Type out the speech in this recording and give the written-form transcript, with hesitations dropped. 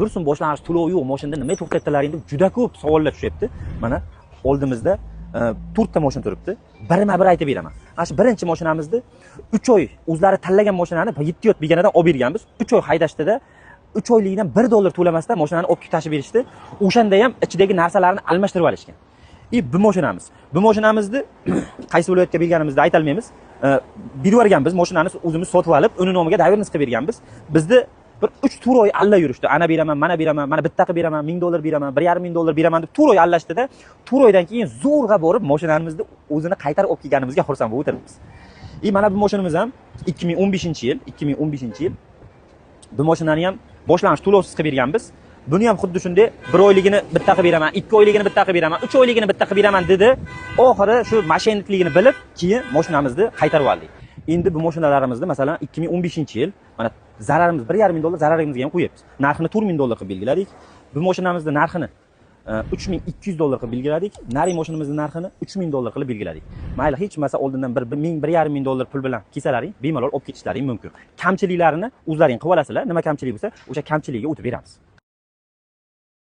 Bir so'm boshlang'ich to'lov yo'q, mashinada nima to'xtatdilaring deb juda ko'p savollar tushyapti. Mana oldimizda to'rtta mashina turibdi. Birma-bir aytib beraman. Mana shu birinchi mashinamizni 3 oy o'zlari tanlagan mashinani 7 yot beganadan olib berganmiz. 3 oy haydashdida 3 oyligidan $1 to'lamasdan mashinani olib kelib tashib berishdi. O'shanda ham ichidagi narsalarni almashtirib olishgan. Bu mashinamiz. Bu mashinamizni qaysi viloyatga berganimizni ayta olmaymiz. Berib yuborganmiz, mashinani o'zimiz sotib olib, uni nomiga доверенность qilib berganmiz. Bizni bir 3-4 oy alla yurishdi. Ana beraman, mana beraman, mana bitta qilib beraman, $1000 beraman, $1,500 beraman deb 4 oy allashdida, 4 oydan keyin zo'rg'a borib mashinamizni o'zini qaytarib olib kelganimizga xursand bo'lib o'tiribmiz. Mana bu mashinamiz ham 2015-yil, 2015-yil. Bu mashinani ham boshlang'ich to'lovsiz qilib berganmiz. Buni ham xuddi shunday 1 oyligini bitta qilib beraman, 2 oyligini bitta qilib beraman, 3 oyligini bitta qilib beraman dedi. Oxiri shu moshennikligini bilib, keyin mashinamizni qaytarib oldik. Endi bu mashinalarimizni masalan 2015-yil mana zararimiz $1,500 zararimizga ham qo'yapmiz. Narxini $4,000 qilib belgiladik. Bu mashinamizni narxini $3,200 qilib belgiladik. Nari mashinamizni narxini $3,000 qilib belgiladik. Mayli, hech bo'lmasa oldindan bir ming, $1,500 pul bilan kelsalaring, bemalol olib ketishlaring mumkin. Kamchiliklarini o'zlaring qilib olasizlar. Nima kamchilik bo'lsa, o'sha kamchiligiga o'tib beramiz.